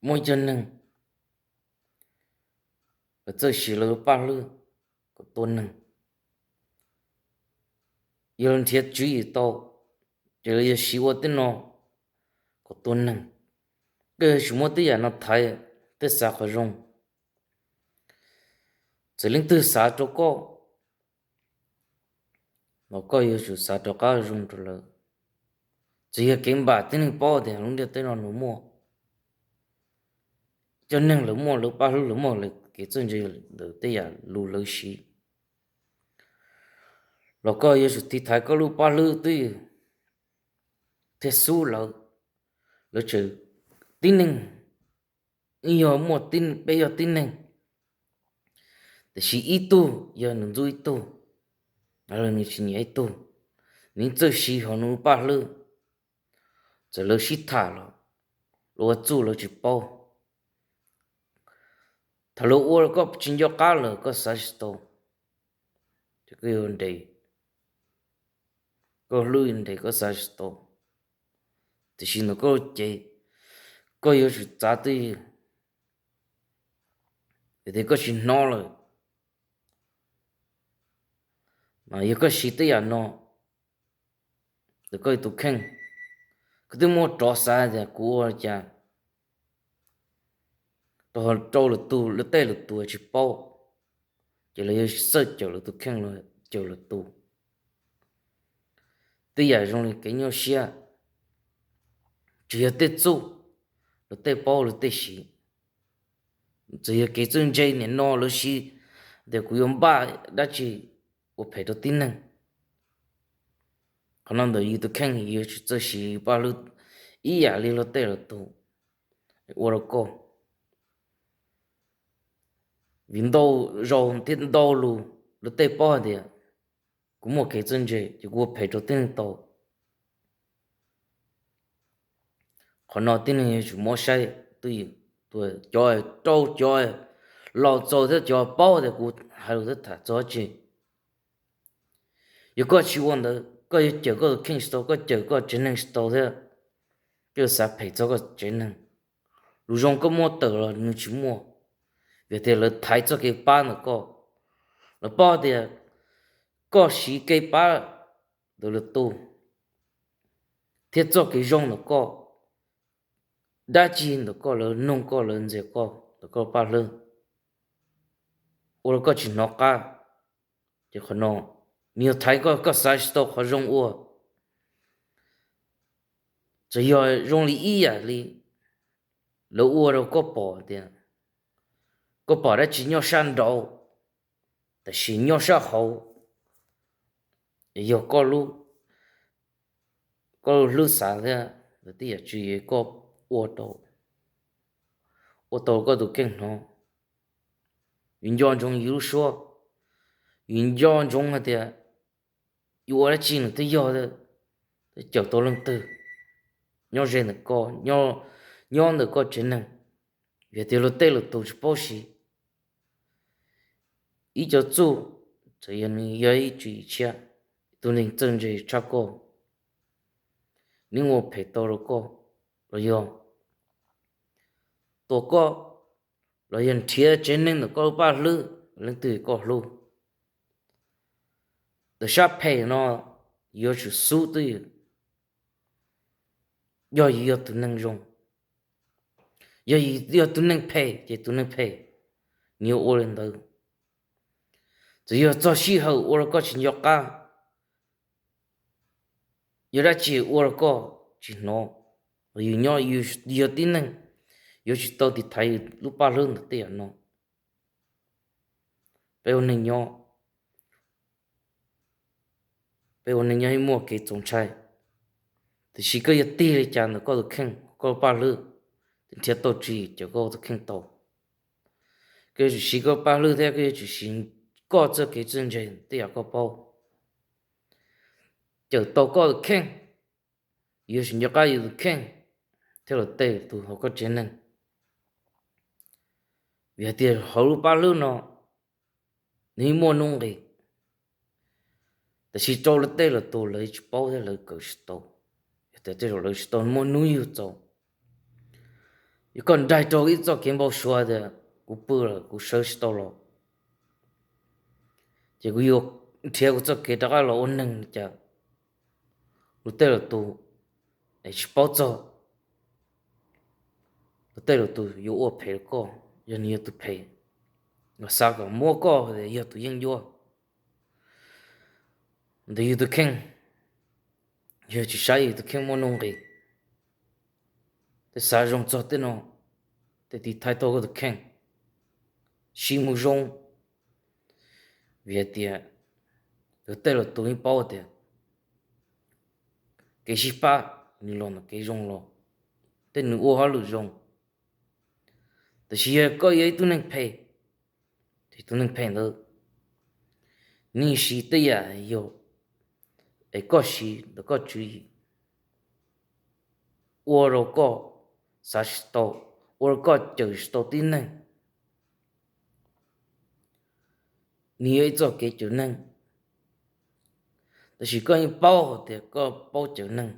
Muaj ib co neeg lawv txawj siv lawv paj hlwb kom tua neeg. Yog lawv nrhiav tswv yim tau, ces lawv yuav siv ua tej no kom tua neeg. Koj yuav tsum muab tej yam no thaiv, tej xav qhov zoo. Txawm leej twg xav rau koj los koj yuav tsum xav rov qab zoo rau lawv. Txawm yog kev npam tib neeg paub tias lub ntiaj teb no nws muaj cov neeg, lawv muaj lawv paj hlwb, lawv muaj lawv kev txawj ntse ntawm tej yam lus lawv siv, los koj yuav tsum tiv thaiv koj lub paj hlwb twj ywm thiab xub lawv. Lawv tseem tib neeg, yog muaj, peb yog tib neeg, tiam sis ib tug yog nws ntxub ib tug, los nws tsis nyiam ib tug, nws txawj siv hauv nws paj hlwb. Txawm lawv sib tham los, lawv ua txuj lawv tsis paub. Thaum lawv ua koj tsis nco qab lawm koj xav tsis tau, ces koj yuav nres, koj hlwb nres koj xav tsis tau. Tiam sis ntawm koj lub cev, koj yuav tsum txav twj ywm, vim tias koj tsis hnov lawm. Mas yog koj siv tej yam no, ntawm koj tus kheej, koj twb muab rov xav tias kuv ua li cas rau lwm tus, lawv tej lwm tus tsis paub, ces lawv yuav txawj cawm lawv tus kheej los cawm lwm tus. Tej yam zoo li kev nyuaj siab, tsis yog tej txuj lawv tej paub lawv tej siv, txawm yog kev txawj ntse nim no lawv siv tias kuv yuav npaj dab tsi ua phem rau tib neeg. Qhov no ntawm yus tus kheej yuav tsum txawj siv paj hlwb ib yam li luag tej lwm tus ua rau koj. Vim ntau zaus thiab ntau lus lawv tej paub hais tias kuv muaj kev txawj ntse ces kuv ua phem rau tib neeg tau. Qhov no tib neeg yuav tsum muab saib twj ywm, cov rau cov laus txaus thiab cov paub tias kuv hais lus thiab tham txog dab tsi. Yog koj tsis ua ntawd koj yuav cawm koj tus kheej tsis tau, koj cawm koj tsev neeg tsis tau thiab koj yuav xav phem txog koj tsev neeg. Lus zoo koj muab tawm los nws tsis muaj, vim tias lawv thaiv txoj kev pab ntawm koj. Lawv paub tias koj siv kev pab ntawm lwm tus thiab txoj kev zoo ntawm koj, dab tsi ntawm koj lawv noog koj lawv ntxias koj ntawm koj paj hlwb, ua rau koj tsis hnov qab. Ces qhov no nws yog thaiv koj, koj xav tsis tau qhov zoo ua. Txawm yog zoo li ib yam li lawv ua rau koj pom tias koj pom dab tsi nyob sab nraud, tiam sis nyob sab hauv yog koj lub, koj lub hlwb xav thiab lawv tej yam tswv yim koj ua rau, ua tau koj tus kheej hnov. Yus nco ntsoov yus lub suab, yus nco ntsoov hais tias yus ua dab tsi nws twb yog, twb cawm tau leej twg nyob ze ntawm koj, nyob ntawm koj tsev neeg. Vim tias luag tej lwm tus tsis paub siv ib co txuj, txawm yog nws yog ib tswv yim tshiab, tus neeg txawj ntse tshaj koj, nws ua phem tau rau koj, los yog tua koj, los yog nrhiav tsev neeg ntawm koj lub paj hlwb, leej twg koj hlub. Ntawm sab phem no yuav tsum xub twj ywm. Yog yus yog tus neeg zoo, yog yus yog tus neeg phem ces tus neeg phem nws yuav ua li ntawd. Txawm yog txog sij hawm ua rau koj tsis nco qab, yog dab tsi ua rau koj tsis hnov, los yus nyob yus yog tib neeg, yuav tsum tau tiv thaiv yus lub paj hlwb ntawm tej yam no. Peb ua neeg nyob, peb ua neeg nyob yeej muaj kev txaus ntshai, tiam sis koj yuav tig li cas ntawm koj tus kheej, koj lub paj hlwb, thiaj nrhiav tau tswv yim cawm koj tus kheej tau. Koj yuav tsum siv koj paj hlwb thiab koj yuav tsum siv koj txoj kev txawj ntse tej yam koj paub cawm tau koj tus kheej. Yuav tsum nco qab yus tus kheej thiab luag tej tus hauv koj tsev neeg. Vim hais tias hauv lub paj hlwb no nws yeej muaj nuj nqis, tiam sis rau luag tej lwm tus lawv tsis paub thiab lawv kawm tsis tau. Yog tias tej zaum lawv tsis tau muaj hnub yug txaus, Yog koj nraig rau ib txoj kev npau suav tias kuv pw lawm kuv sawv tsis tau los, ces kuv yuav nrhiav kuv txoj kev rov qab los ua neeg li cas? Luag tej lwm tus es tsis paub txog, luag tej lwm tus yuav ua phem rau koj, yog nws yog tus phem, los xav kom muab koj tias yog tus yeeb ncuab ntawm yus tus kheej. Yog tsis saib yus tus kheej muaj nuj nqis, tej xav zoo txog tej no, tej tiv thaiv tau koj tus kheej, sib mus zoo. Vim hais tias luag tej lwm tus yeej paub tias kev sib pab nws los ntawm kev zoo los, tej nws ua hauj lwm zoo. Tab sis yog koj yog ib tug neeg phem, ces tus neeg phem ntawd nws siv tej yam yog es koj siv ntawm koj tswv yim, ua rau koj xav tsis tau, ua rau koj cawm tsis tau tib neeg. Nws yog ib txoj kev cawm neeg, tab sis koj yeej paub hais tias koj paub cawm neeg,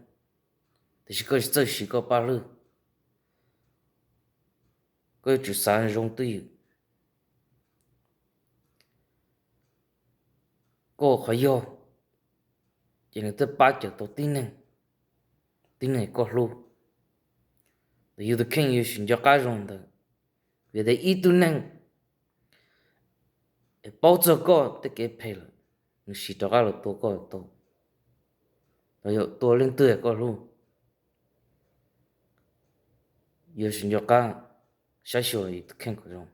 tab sis koj tsis txawj siv koj paj hlwb. Koj yuav tsum xav zoo twj ywm. Koj ua qhov yog, ces nws thiaj pab cawm tau tib neeg, tib neeg koj hlub. Ntawm yus tus kheej yuav tsum nco qab zoo ntawd, vim tias ib tug neeg es paub txog koj tej kev phem lawm, nws siv rov qab los tua koj tau, los yog tua leej twg koj hlub. Yuav tsum nco qab saib xyuas yus tus kheej kom zoo.